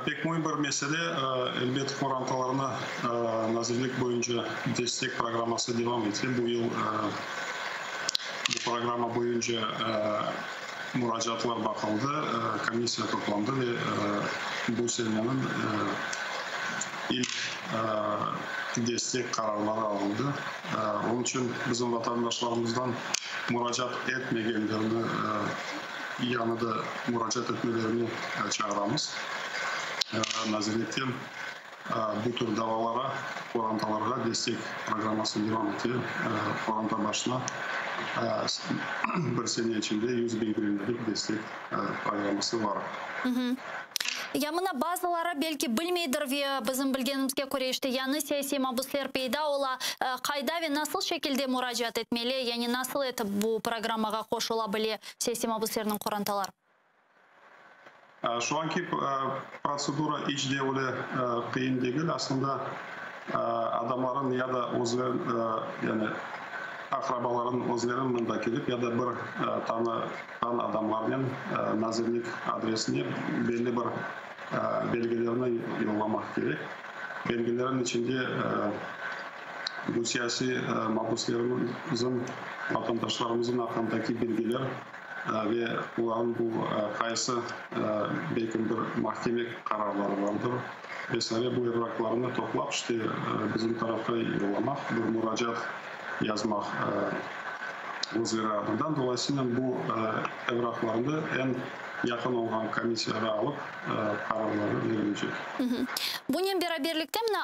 Pek müim bir mesele, elbet, qorantalarına nazirlik boyunca destek programması devam ete. Bu yıl bu programma boyunca muracaatlar baqıldı, komissiya toplandı ve bu seneniñ ilk destek qararları alındı. Onıñ içün bizim vatandaşlarımızdan muracaat etmegenlerni yañı da muracaat etmelerini çağıramız. Nazirlikten bu tür davalara, qorantalarğa destek programması devam ete. Qoranta başına bir sene içinde 100 biñ grivnalık destek programması bar. Ya mına bazıları belki bilmeydir ve bizim bilgenimizge köre işte yañı siyasiy mabusler peyda ola. Qayda ve nasıl şekilde muracaat etmeli, yani nasıl etip bu programmağa qoşula bile siyasiy mabuslerniñ qorantaları? Şu anki protsedura iç de öyle qıyın degil. Aslında adamların ya da özleri, yani aqrabaların özleri mında kelip ya da bir tanığan adamlarnen nazirlik adresine belli bir belgelerni yollamaq kerek. Belgelerin içinde bu siyasiy mabuslerimizin, vatandaşlarımızın aqqındaki bilgiler ve olarnıñ bu qaysı belkim bir mahkeme qararları bardır ve saire bu evraqlarnı toplap işte bizim tarafqa yollamaq, bir muracaat yazmaq özleri adından. Dolayısıyla bu evraqlarnı eñ yaqın olğan komissiyağa alıp qararları verilecek. Bunen beraberlikte mına.